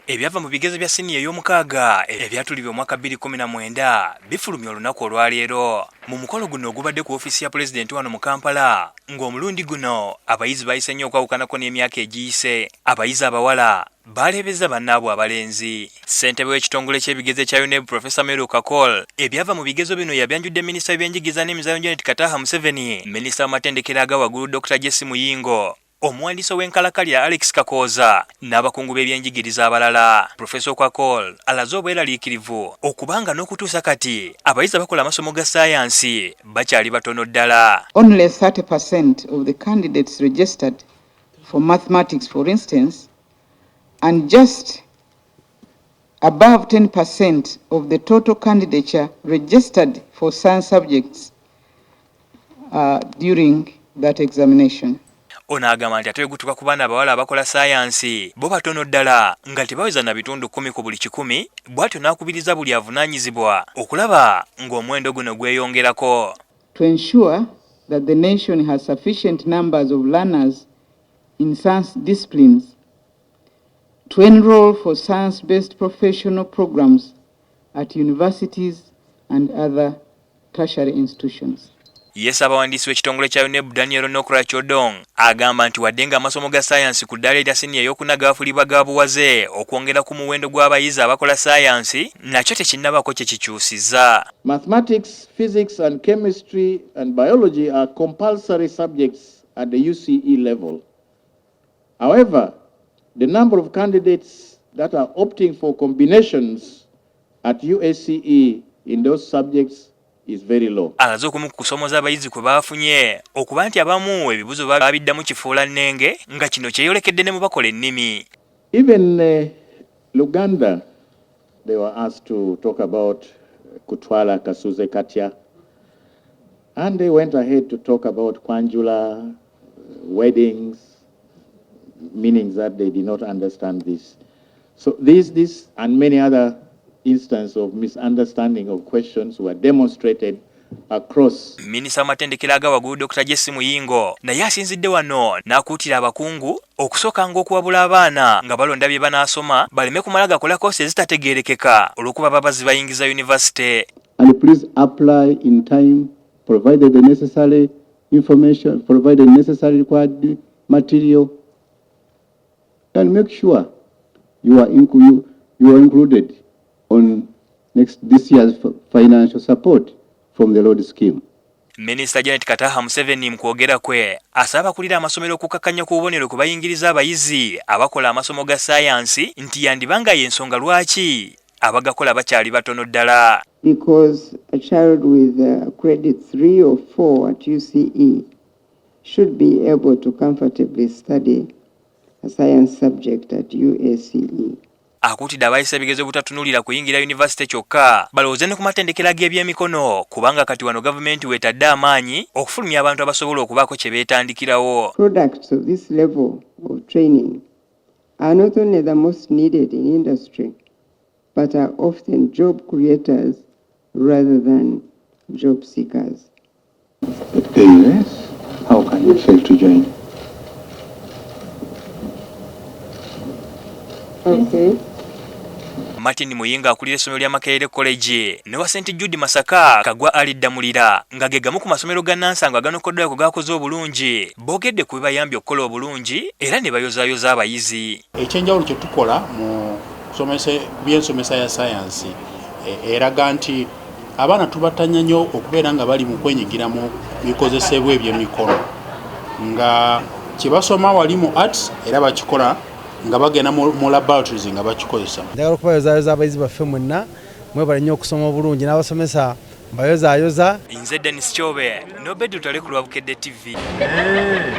Ebyava mu bigezo bya siniya ey'omukaaga ebyatulibwa omwaka 2019 bifulumya olunaku olwaleero. Mu mukolo guno ogubadde ku ofiisi ya Pulezidenti wano mu Kampala, ng'omulundi guno abayizi bayise nnyo okwawukanako n'emyaka egiyise. Abayizi abawala baleebezza bannaabwe abalenzi. Ssentebe w'ekitongole ky'ebigezo ekya UNEB Professor Mary Kakol ebyava mu bigezo bino yabyanjudde minisita w'ebyenjigiriza n'emizannyo Janet Kataha Museveni, minisita w'amatendekero aga waggulu Dr. Jesse Muyingo, omuwandiisi ow'enkalakalira Alex Kakooza n'abakungu b'ebyenjigiriza abalala. Professor Okwakol alaze obweraliikirivu okubanga n'okutuusa kati abayizi abakola amasomo ga ssaayansi bakyali batono ddala. Only 30% of the candidates registered for mathematics, for instance, and just above 10% of the total candidature registered for science subjects during that examination. Ono agamba nti ate bwe gutuuka ku baana abawala abakola ssaayansi bo batono ddala nga tebaweza na bitundu 10 ku buli 100, bw'atyo n'akubiriza buli avunaanyizibwa okulaba ng'omuwendo guno gweyongerako. To ensure that the nation has sufficient numbers of learners in science disciplines to enroll for science-based professional programs at universities and other tertiary institutions. Ye ssaabawandiisi w'ekitongole kya UNEB Daniel Nokrach Odong agamba nti wadde ng'amasomo ga ssaayansi ku ddaala erya siniya ey'okuna gaafuulibwa ga buwaze, okwongera ku muwendo gw'abayizi abakola ssaayansi nakyo tekinnabaako kye kikyusizza. Mathematics, physics and chemistry and biology are compulsory subjects at the UCE level. However, the number of candidates that are opting for combinations at UACE in those subjects is very low. Alaze okumu ku kusomooza abayizi kwe baafunye okuba nti abamu ebibuuzo babiddamu kifuulannenge, nga kino kyeyolekedde ne mu bakola ennimi. Even Luganda, they were asked to talk about Kutwala Kasuze Katya. And they went ahead to talk about Kwanjula, weddings, meaning that they did not understand this. So this and many other instances of misunderstanding of questions were demonstrated across. Minisita w'amatendekero aga waggulu Dr. Jesse Muyingo naye asinzidde wano n'akuutira abakungu okusookanga okuwabula abaana nga balonda bye banaasoma, baleme kumala gakola koosi ezitategeerekeka olw'okuba baba zibayingiza yunivasite. And please apply in time, provided the necessary information, provide the necessary required material, and make sure you are included on this year's financial support from the load scheme. Minisita Janet Kataha Museveni mu kwogera kwe asaba abakulira amasomero okukakkanya ku bubonero kwe bayingiriza abayizi abakola amasomo ga ssaayansi, nti yandibanga y'ensonga lwaki abagakola bakyali batono ddala. Because a child with credit 3 or 4 at UCE should be able to comfortably study a science subject at UACE. Akuutidde abayisa ebigezo obutatunuulira kuyingira yunivasite kyokka, balowooze ne ku matendekero ag'ebyemikono, kubanga kati wano gavumenti weetadde amaanyi okufulumya abantu abasobola okubaako kye beetandikirawo. Products of this level of training are not only the most needed in industry, but are often job creators rather than job seekers. The US, how can you fail to join? Okay. Martin Muyinga akulira essomero lya Makerere College ne wa St Jude Masaka Kagwa Ali Ddamulira, nga ge gamu ku masomero ga Nansango aganokoddwako gakoze obulungi, boogedde ku bibayambye okukola obulungi era ne bayozaayoza abayizi. Ekyenjawulo kye tukola mu byensomesa ya sayansi eraga nti abaana tubatanya nnyo okubeera nga bali mu kwenyigira mu bikozesebwa ebyemikono, nga kye basoma wali mu arts era bakikola nga bagenda mu laboratories nga bakikozesa. Njagala okubayozaayoza abayizi baffe mwenna, mwebale nnyo okusoma obulungi, n'abasomesa mbayozaayoza. Nze Dennis Kyobe, Nobed Lutale ku lwa Bukedde TV.